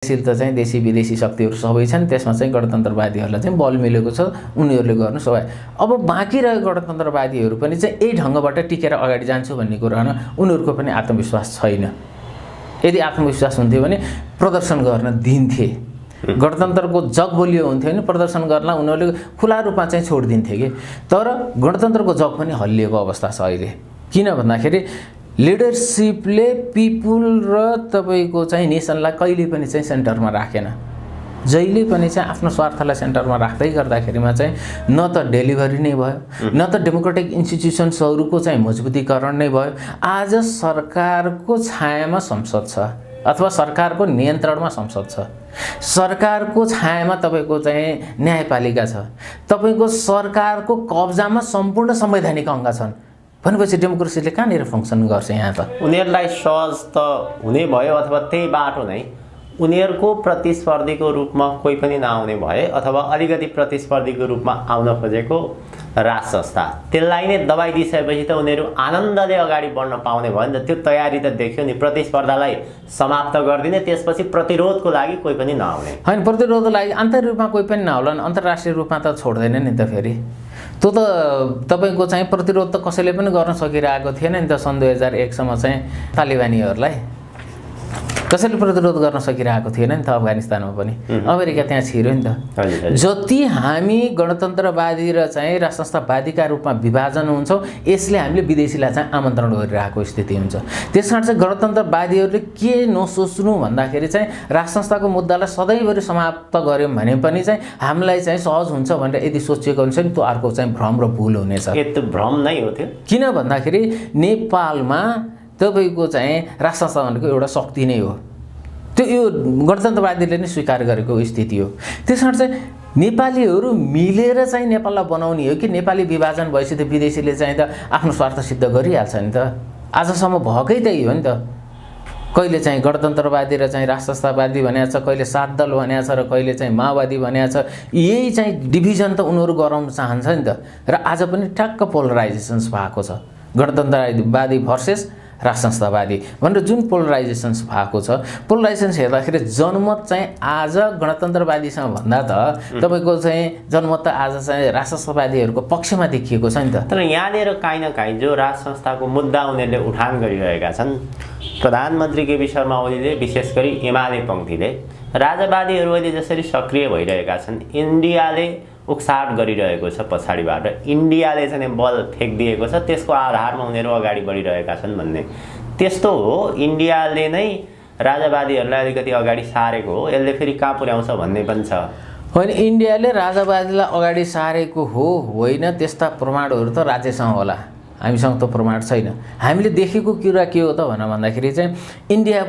सिल त चाहिँ देशी विदेशी शक्तिहरू सबै छन्, त्यसमा चाहिँ गणतन्त्रवादीहरूलाई चाहिँ बल मिलेको छ, उनीहरूले गर्नु सबै। अब बाँकी रहेको गणतन्त्रवादीहरू पनि चाहिँ यही ढङ्गबाट टिकेर अगाडि जान्छु भन्ने कुरामा उनीहरूको पनि आत्मविश्वास छैन। यदि आत्मविश्वास हुन्थ्यो भने प्रदर्शन गर्न दिन्थे, गणतन्त्रको जग बलियो हुन्थ्यो भने प्रदर्शन गर्न उनीहरूले खुला रूपमा चाहिँ छोडिदिन्थे कि। तर गणतन्त्रको जग पनि हल्लिएको अवस्था छ अहिले। किन भन्दाखेरि लिडरसिपले पिपुल र तपाईको चाहिँ नेसनलाई कहिले पनि चाहिँ सेन्टरमा राखेन। जहिले पनि चाहिँ आफ्नो स्वार्थलाई सेन्टरमा राख्दै गर्दाखेरिमा चाहिँ न त डेलिभरी नै भयो, न त डेमोक्रेटिक इन्स्टिट्युसन्सहरूको चाहिँ मजबुतीकरण नै भयो। आज सरकारको छायामा संसद छ अथवा सरकारको नियन्त्रणमा संसद छ, सरकारको छायामा तपाईको चाहिँ न्यायपालिका छ, तपाईको सरकारको कब्जामा सम्पूर्ण संवैधानिक अङ्ग छन् भनेपछि डेमोक्रेसीले कहाँनिर फङ्सन गर्छ यहाँ त? उनीहरूलाई सहज त हुने भयो अथवा त्यही बाटो नै उनीहरूको प्रतिस्पर्धीको रूपमा कोही पनि नआउने भए अथवा अलिकति प्रतिस्पर्धीको रूपमा आउन खोजेको राज संस्था त्यसलाई नै दबाई दिइसकेपछि त उनीहरू आनन्दले अगाडि बढ्न पाउने भयो नि त। त्यो तयारी त देख्यो नि, प्रतिस्पर्धालाई समाप्त गरिदिने, त्यसपछि प्रतिरोधको लागि कोही पनि नआउने। होइन, प्रतिरोधको लागि आन्तरिक रूपमा कोही पनि नआउला, अन्तर्राष्ट्रिय रूपमा त छोड्दैन नि त फेरि। त्यो त तपाईको चाहिँ प्रतिरोध त कसैले पनि गर्न सकिरहेको थिएन नि त। सन् 2001 सम्म चाहिँ तालिबानीहरूलाई कसैले प्रतिरोध गर्न सकिरहेको थिएन नि त। अफगानिस्तानमा पनि अमेरिका त्यहाँ छिर्यो नि त। जति हामी गणतन्त्रवादी र चाहिँ राज संस्थावादीका रूपमा विभाजन हुन्छौँ, यसले हामीले विदेशीलाई चाहिँ आमन्त्रण गरिरहेको स्थिति हुन्छ। त्यसकारण चाहिँ गणतन्त्रवादीहरूले के नसोच्नु भन्दाखेरि चाहिँ राज संस्थाको मुद्दालाई सधैँभरि समाप्त गऱ्यौँ भने पनि चाहिँ हामीलाई चाहिँ सहज हुन्छ भनेर यदि सोचिएको हुन्छ नि, त्यो अर्को चाहिँ भ्रम र भुल हुनेछ। त्यो भ्रम नै हो त्यो। किन भन्दाखेरि नेपालमा तपाईको चाहिँ राज संस्था भनेको एउटा शक्ति नै हो। त्यो यो गणतन्त्रवादीले नै स्वीकार गरेको स्थिति हो। त्यसकारण चाहिँ नेपालीहरू मिलेर चाहिँ नेपाललाई बनाउने हो कि नेपाली विभाजन भएपछि त विदेशीले चाहिँ त आफ्नो स्वार्थ सिद्ध गरिहाल्छ नि त। आजसम्म भएकै त्यही हो नि त। कहिले चाहिँ गणतन्त्रवादी र चाहिँ राज संस्थावादी भनेको छ, कहिले सात दल भनेको छ र कहिले चाहिँ माओवादी भनेको छ। यही चाहिँ डिभिजन त उनीहरू गराउन चाहन्छ नि त। र आज पनि ठ्याक्क पोलराइजेसन्स भएको छ, गणतन्त्रवादी भर्सेस राज संस्थावादी भनेर जुन पोलराइजेसन्स भएको छ। पोलराइजेसन्स हेर्दाखेरि जनमत चाहिँ आज गणतन्त्रवादीसँग भन्दा त तपाईको चाहिँ जनमत त आज चाहिँ राज संस्थावादीहरूको पक्षमा देखिएको छ नि त। तर यहाँनिर काहीँ न काहीँ जो राज संस्थाको मुद्दा उनीहरूले उठान गरिरहेका छन्, प्रधानमन्त्री केपी शर्मा ओलीले विशेष गरी एमाले पङ्क्तिले राजावादीहरू अहिले जसरी सक्रिय भइरहेका छन्, इन्डियाले उक्साट गरिरहेको छ पछाडिबाट, इन्डियाले चाहिँ बल फेक्दिएको छ, त्यसको आधारमा उनीहरू अगाडि बढिरहेका छन् भन्ने त्यस्तो हो। इन्डियाले नै राजावादीहरूलाई अलिकति अगाडि सारेको हो, यसले फेरि कहाँ पुर्याउँछ भन्ने पनि छ। होइन, इन्डियाले राजावादीलाई अगाडि सारेको हो होइन, त्यस्ता प्रमाणहरू त राज्यसँग होला, हामीसँग त प्रमाण छैन। हामीले देखेको कुरा के हो त भन्दाखेरि चाहिँ इन्डियाको